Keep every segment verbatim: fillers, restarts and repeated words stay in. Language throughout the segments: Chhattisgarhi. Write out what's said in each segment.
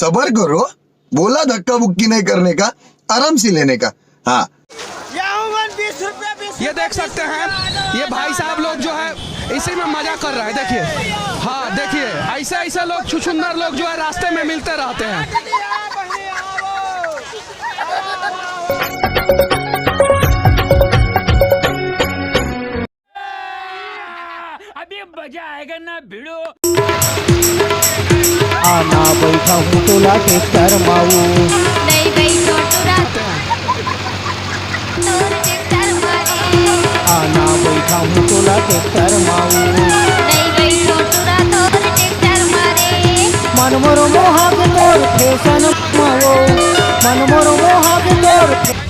सबर करो, बोला धक्का बुक्की नहीं करने का, आराम से लेने का। हाँ, ये देख सकते हैं, ये भाई साहब लोग जो है इसी में मजा कर रहे हैं। देखिए, हाँ, देखिए, ऐसे ऐसे लोग, छुछुंदर लोग जो है रास्ते में मिलते रहते हैं। अभी मजा आएगा ना भिड़ो। आना बैठा हूँ तोला ट्रैक्टर माऊ। नहीं बैठो टुरा तोर ट्रैक्टर मारे। आना बैठा हूँ तोला ट्रैक्टर माऊ। नहीं बैठो टुरा तोर ट्रैक्टर मारे। मन मोर मोहा के तोर फैशन माओ। मन मोर मोहा के तोर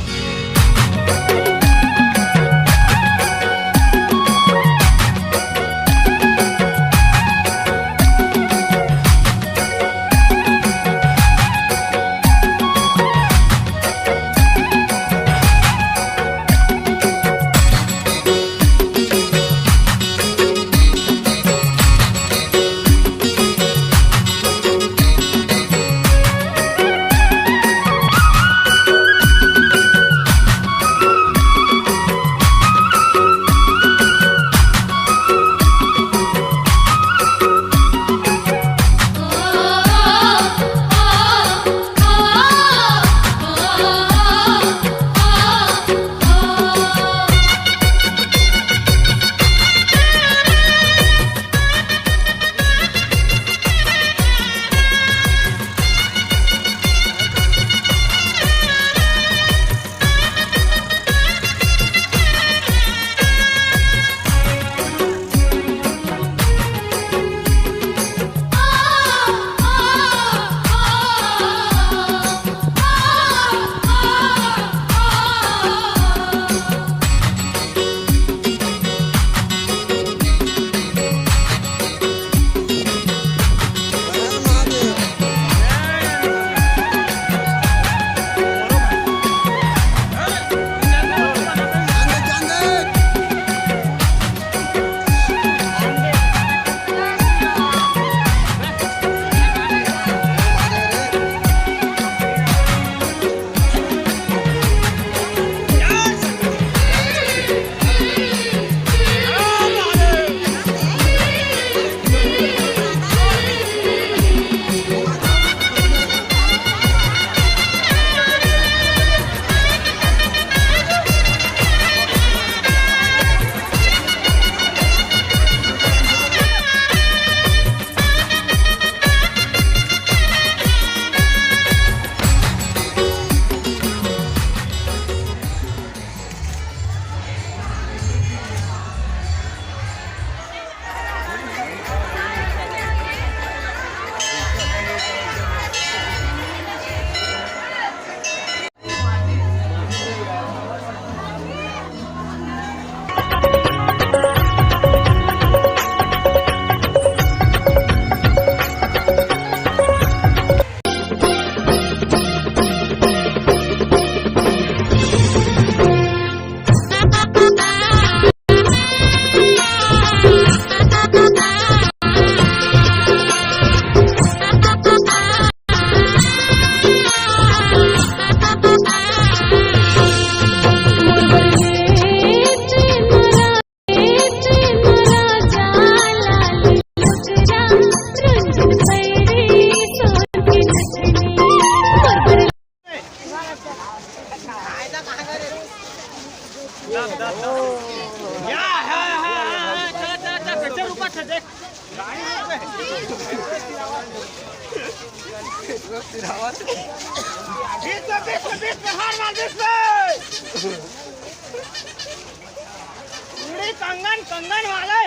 कंगन, कंगन वाले।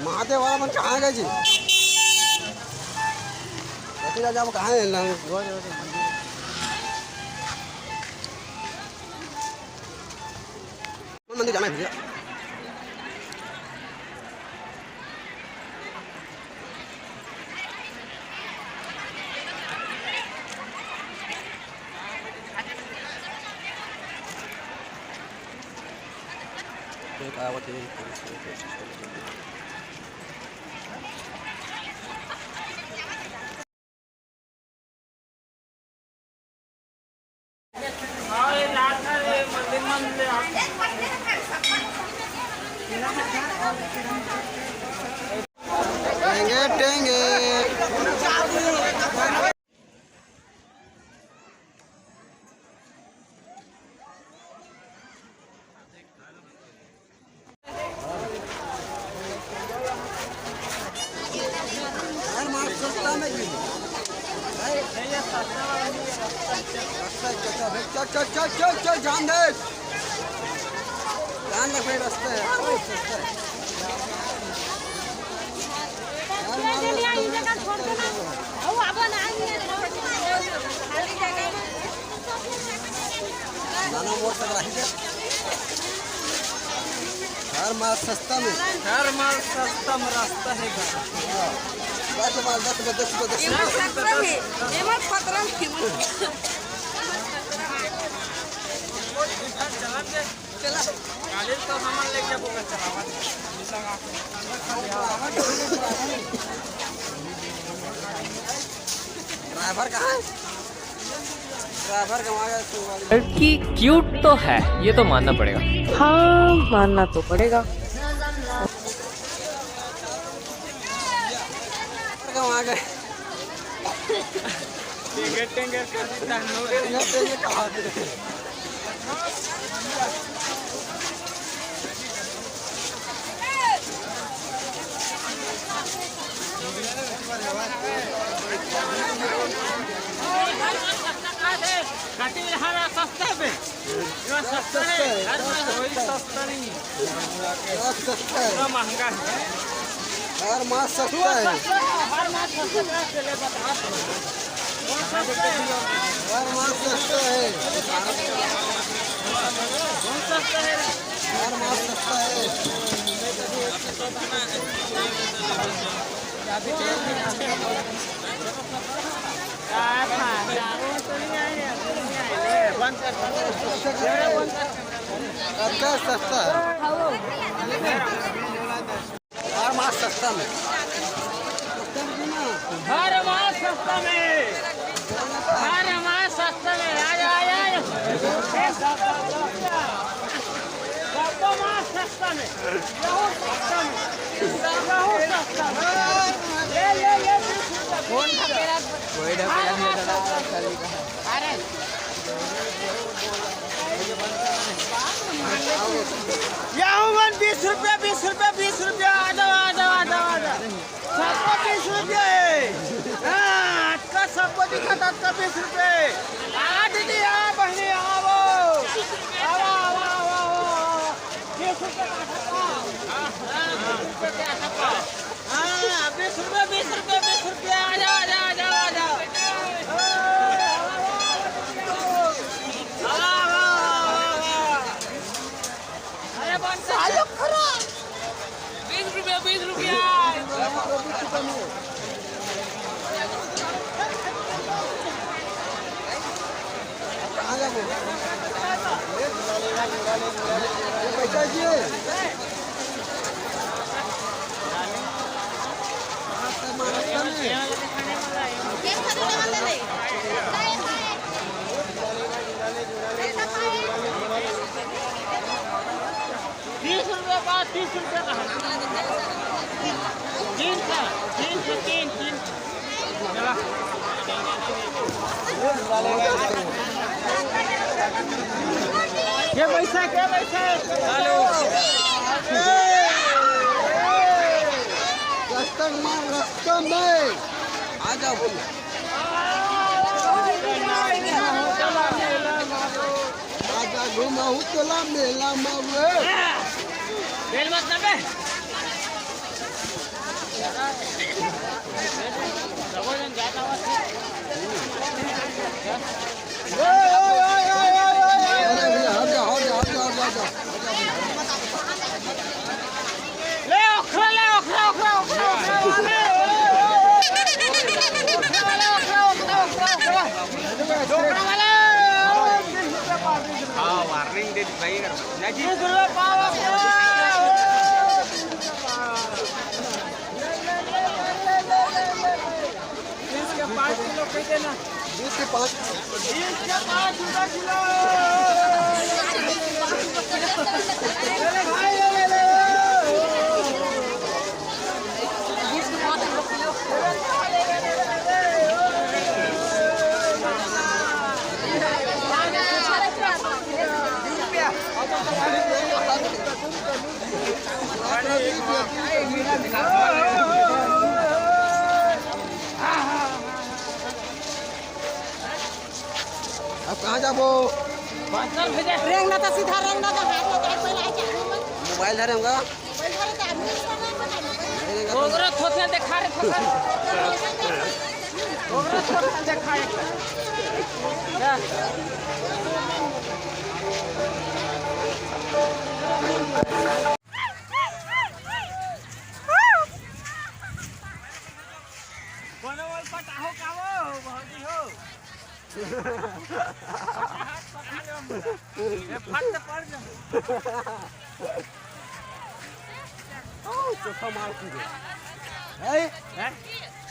महादेव वाला मन कहाँ गए जी? रति राजा वो कहाँ है? मंदिर जाना है भैया। टेंगे टेंगे। यार, मार सस्ता में भी। चल, चल, चल, चल, जान दे। जान दे भाई, रास्ता है। ओए, सस्ता है। यार, मार सस्ता में। हर माल सस्ता में। हर माल सस्ता में, रास्ता है घर। दस माल, दस में, दस में, दस में। एमा खतरा है, एमा खतरा है। चला। काले तो हमन लेके जाबो का चलावा। ड्राइवर कहाँ है? लड़की क्यूट तो है, ये तो मानना पड़ेगा। हाँ, मानना तो पड़ेगा। सस्ता है, हर बार वही सस्ता नहीं है। सस्ता है। पूरा महंगा है। हर मास सस्ता है। हर मास सस्ता है, चले बता। कौन सस्ता है? हर मास सस्ता है। कौन सस्ता है? हर मास सस्ता है। कतका सस्ता है? हर मास सस्ता में। हर मास सस्ता में। हर मास सस्ता में। आ जा, आ जा, आ जा। सस्ता मास सस्ता में। बहुत सस्ता में। बहुत सस्ता में। ले, ले, ले, बीस रुपया। कौन था तेरा? कोई ना, कोई ना, कोई ना। अरे। याहू मन बीस रुपया, बीस रुपया, बीस रुपया, आ जाओ, आ जाओ, आ जाओ, आ जाओ। सबको बीस रुपया है। हाँ, अतका सबको दिखा था, अतका बीस रुपया है। आ दीदी, आ बहनी, आओ। आओ, आओ, आओ, आओ, आओ। बीस रुपया का था। हाँ, बीस रुपया का था। हाँ, बीस रुपया, बीस रुपया, बीस रुपया, आ जाओ, आ जाओ, आ जाओ, आ जाओ। अरे, बंद कर। बीस रुपया, बीस रुपया। तीस रुपया का, तीस रुपया का। तीन का, तीन से तीन, तीन। चला। के पैसा, के पैसा? हेलो। कस्टमर रास्ता में। आ जाओ भैया। आजा घुमाऊ तोला मेला में रे। बेल मत दबे। अरे भैया, हट जा, हट जा, हट जा, हट जा, हट जा। ले ओखरा, ले ओखरा, ओखरा, ओखरा, ओखरा, ओखरा। ओखरा वाला, ओखरा, ओखरा, ओखरा। ओखरा वाला। हाँ, वार्निंग दे दी भाई, अगर नहीं जी। बीस रुपया पाव, ओखरा। बीस के पाँच। अब कहाँ जाबो? रेंगना तो सीधा रेंगना तो हाथ में काट पहले आके आदमी मन। मोबाइल धरे होगा। मोबाइल धरे तो आदमी मन। ओकरो थोथना देखा रे, थोथना। ओकरो थोथना देखा रे। जा। कोनो बोल पटाहो का वो, भौजी हो। पटाहा, पटाहा ले हम। ए, फट से पड़ जा। ओ, चोखा माल की रे। हैं? हैं?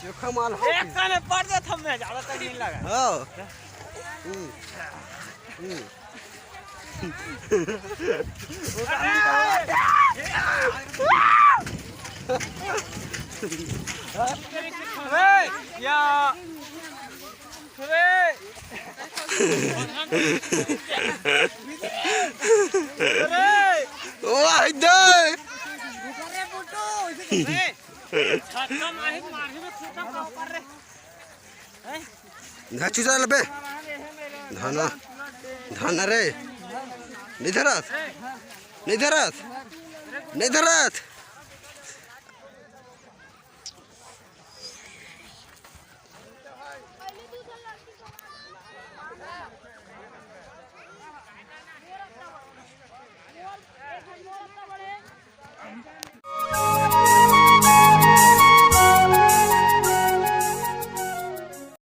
चोखा माल हो एक की? कने पड़ जा, थम में ज्यादा तक नहीं लगा। हो। हम्म। हम्म। अरे! या। अरे! अरे! वाह, इधर। अरे! छक्का माही, माही में छक्का पाव कर रे। ना चुचा लबे। धाना। धाना रे। नहीं धरत। नहीं धरत। नहीं धरत।